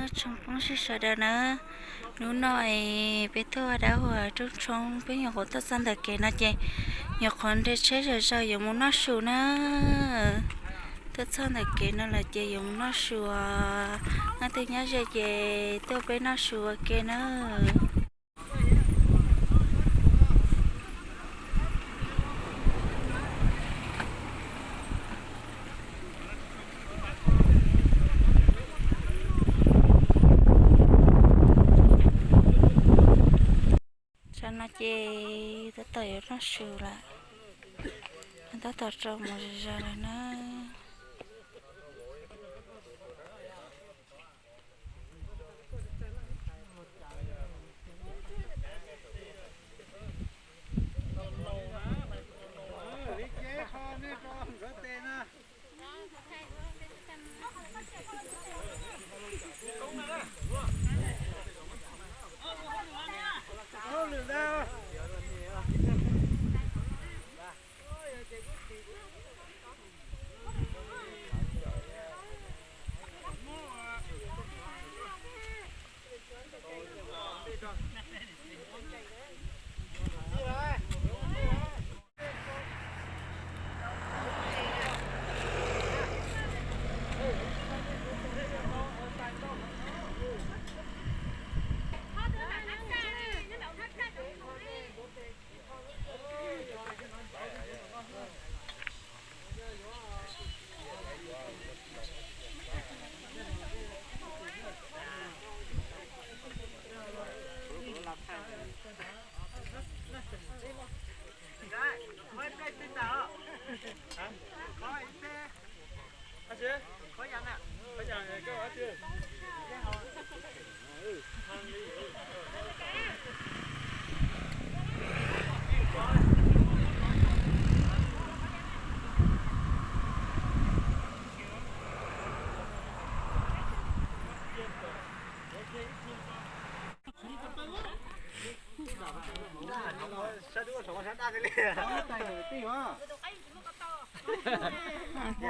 Tsoom phooj ywg sawv daws na, hnub no es peb tuaj dab huas rooj tshoob, peb nyuam qhuav tuaj txog ntawm kev no ces nyuam qhuav nres tsheb zom zaws yuav mus noj su na. Tuaj txog ntawm kev no lawm ces yuav mus noj su. Leej twg nyob ze ces tuaj peb noj su ua ke na. Tam no ces tab tom yuav noj su lawm, tab tom rau mus zom zaws lawm na.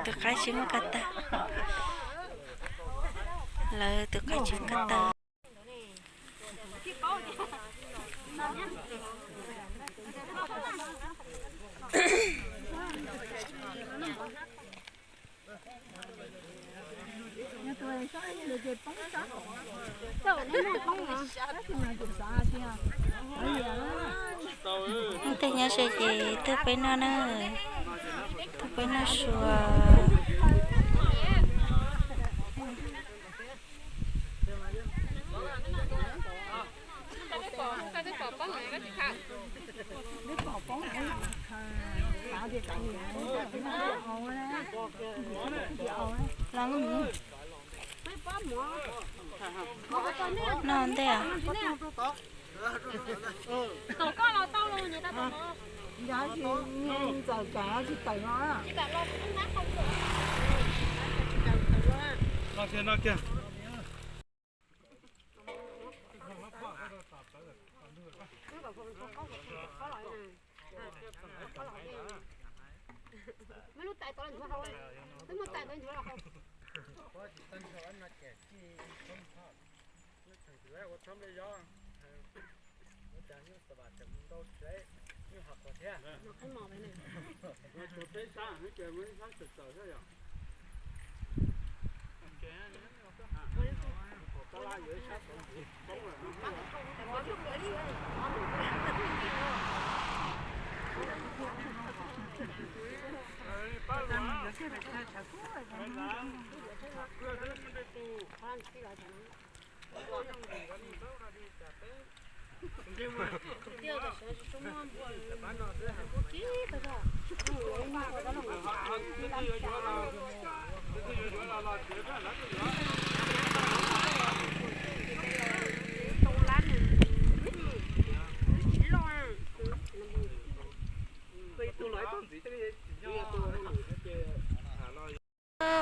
Tus qaib tsis muaj ko taw. Lawv tus qaib tsis muaj ko taw. Leej twg nyob ze ces tuaj peb noj na, tuaj peb noj su. Noj ntej.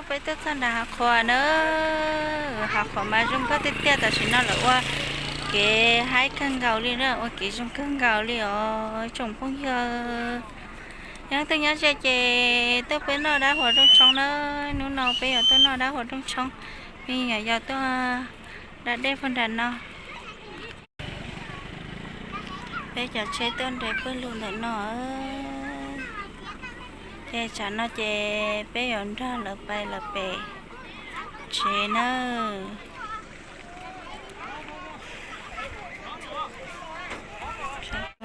Peb tuaj txog nram hav qhuav na, hav qhuav mas zoo nkauj tiag tiag, tam sim no lawv ua kev haib kawg nkaus li na, ua kev zoo kawg nkaus li os tsoom phooj ywg. Yog leej twg nyob ze ces tuaj peb noj dab huas rooj tshoob na, hnub no peb yuav tuaj noj dab huas rooj tshoob, peb yuav yog tuaj Da dej puag nram no. Peb cov tsheb tuaj nres pawg lug ntawm no. Ces tsam no ces peb yuav nrog lawv pais lawv pem tsev nawb.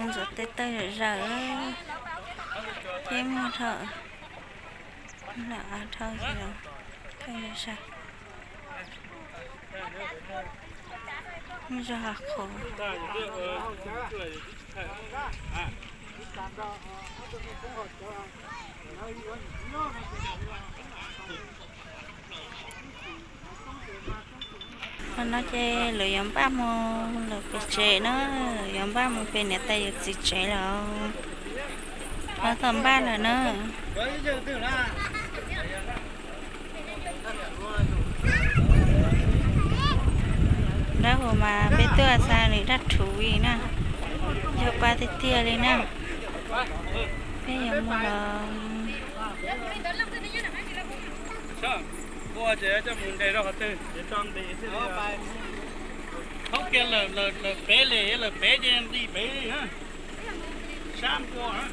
Ntxuav tej tawj zawm zawm thiab muag dhau, dhau zog qhuav. Qhov no ces lawv yuav npaj mus lawm pem tsev na, yuav npaj mus pem niam tais yawm txiv tsev lawm. Tab tom npaj lawm na. Dab huv mas peb tuaj xa nws daj rhuv li na, yog pa tiag tiag li na. Peb yuav mus los. Ua ces coj mus nres rau qhov twg? Thaub kiag lawm pem li, lawm pem ces nqis pem li. Sab npua.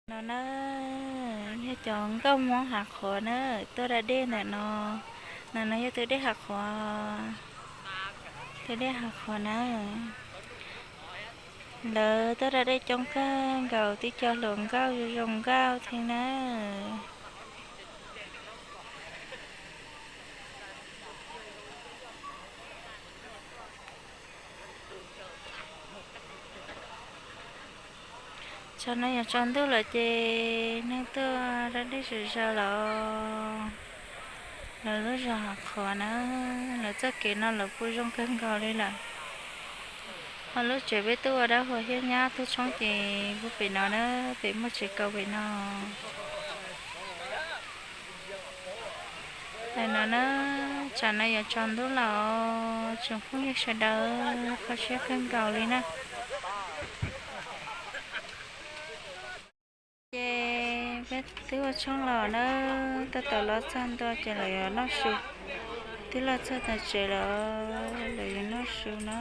No na, yog cov nkauj Hmoob hav qhuav na, tuaj da dej ntawm no. No no yog tus dej hav qhuav, tus dej hav qhuav na. Lawv tuaj da dej coob kawg nkaus, tib co hluas nkauj zoo zoo nkauj thiab na. Tsam no yuav tsaus ntuj lawm ces neeg tuaj da dej zom zaws lawm. Lawv lub zos hav qhuav na, lawv txoj kev no lawv kuj zoo kawg nkaus li lawm. Ho lub tsev peb tuaj ua dab huv thiab nyab tuaj tshoob ces puag pem no na, pem muaj tsev kaus pem no. Tam no na, tsam no yuav tsaus ntuj lawm, tsoom phooj ywg sawv daws, kho siab kawg nkaus li na. Ces peb twb ua tshoob los na, tab tom los txog ntua ces lawv yuav noj su. Twb los txog tom tsev lawm, lawv yuav noj su na.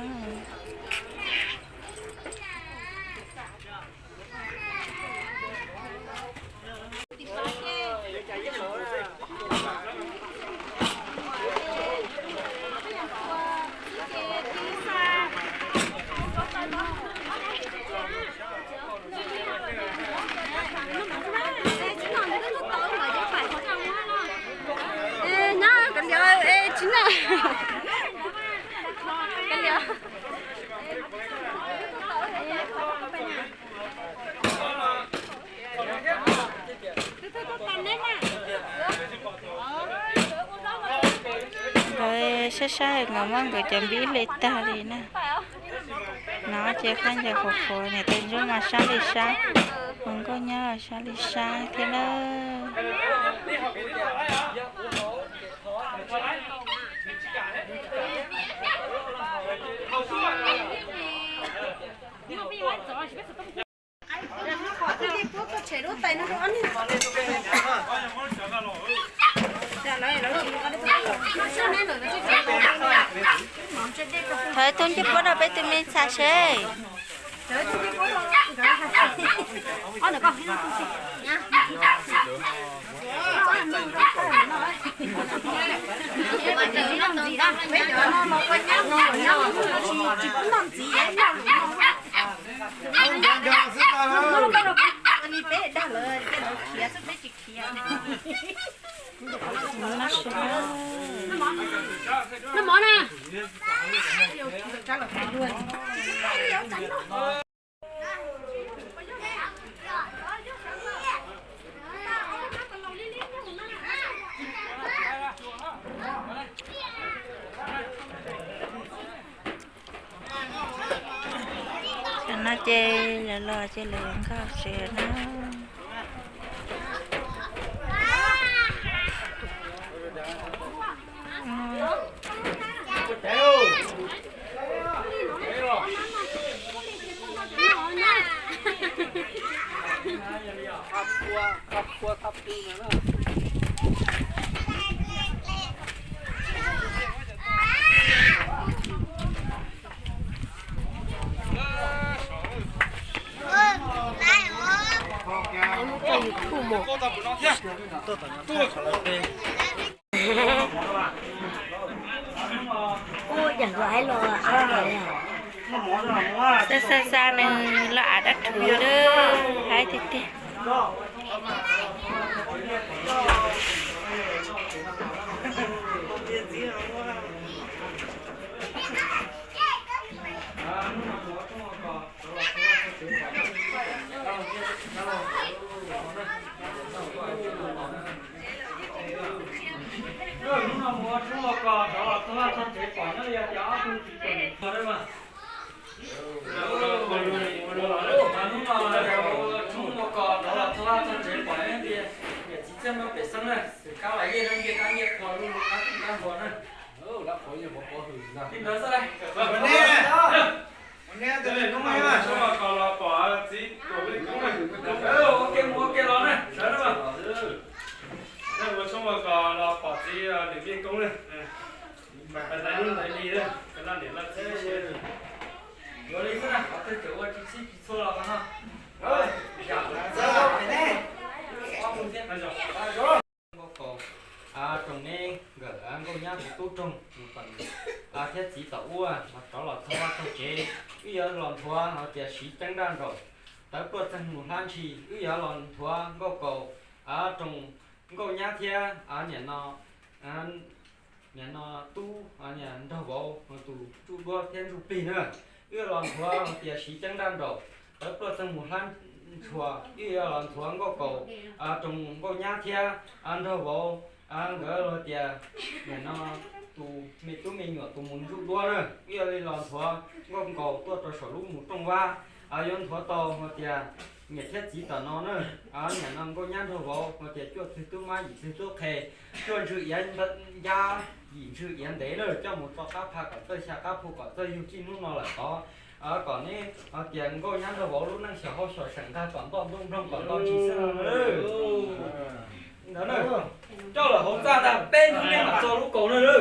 Nyob kav liam, tsis noj. Kav liam. Nkawd saib saib nkawd muab nkawd cov npib hle tag li na. No ces khaub ncaws qhuav qhuav, niam tais ntsuab mas sab li sab, hluas nkauj nyob sab li sab thiab na. Thov ib tug ncej puab rau peb tus me ntxhais seb. Tam no ces lawv los ces lawv yuav nkag tsev na. Xa xa xa nws los av dab rhuv lawm, haib tiag tiag. Hnub no mus ua tshoob ua kos rov los txog vaj txog tsev pom nyob li tias ob tug tsis tseem tuag li mas. Hnub no ua tshoob ua kos rov los txog vaj txog tsev pom nyob li tias niam txiv txiaj nrog pem xeeb na, xwm kab los yeej nyiaj kab nyiaj qhua lub lub qab tij qab npua na. Li ntawd xwb. Ua tshoob ua kos los pom txiv tuam me koob na. Ua ke mus ua ke los na, sawv na. Ua tshoob ua kos los pom txiv lwm me koob na. Mas tais lub ntaiv li, laj niam laj txiv siab. Yuav li xwb na, qhov twg tseem ua tsis txhij tsis txhua los qhov no. Nkauj Kaus, tsoom neb nkawm Nkauj Nyab tus tub roog thiab txiv tom uaj los rov los txog vaj txog tsev, wb yuav los nthuav hais tias siv ceeb nraj nraum, tawv pluaj txeeg mus hlab ntshis, wb yuav los nthuav Nkauj Kaus, tsoom Nkauj Nyab thiab niam no, niam no tub, niam nraug vauv tus ntsuj duab thiab ntsuj plig na. Wb yuav los nthuav hais tias siv ceeb nraj nraum, tawv pluaj txeeg mus hlab ntshua, wb yuav los nthuav Nkauj Kaus, tsoom Nkauj Nyab thiab nraug vauv nkawd los tias niam no tus me tub me nyuam tus mus ntsuj duab na. Wb yuav li los nthuav Nkauj Kaus tuaj rau saum lub mus rooj vab, yuav nthuav tau hais tias niam thiab txiv tom no na. Niam no Nkauj Nyab nraug vauv hais tias cuaj txwg tub mab yim txwg tub qhe, cuaj ntswg iav ncab yim ntswg iav ntev na, coj mus tso qab pha kom txawj xya qab phu kom txawj yug txij hnub no lawm tod, kom neb hais tias Nkauj Nyab nraug vauv lub neej xyom hau xyom seem nqag kom ntoj ntuj nploog kom nto ntsis xwb no na. Ntawd na, coj lawm hauv txaj ntag, peb hnub nej mam txog lub kaus na.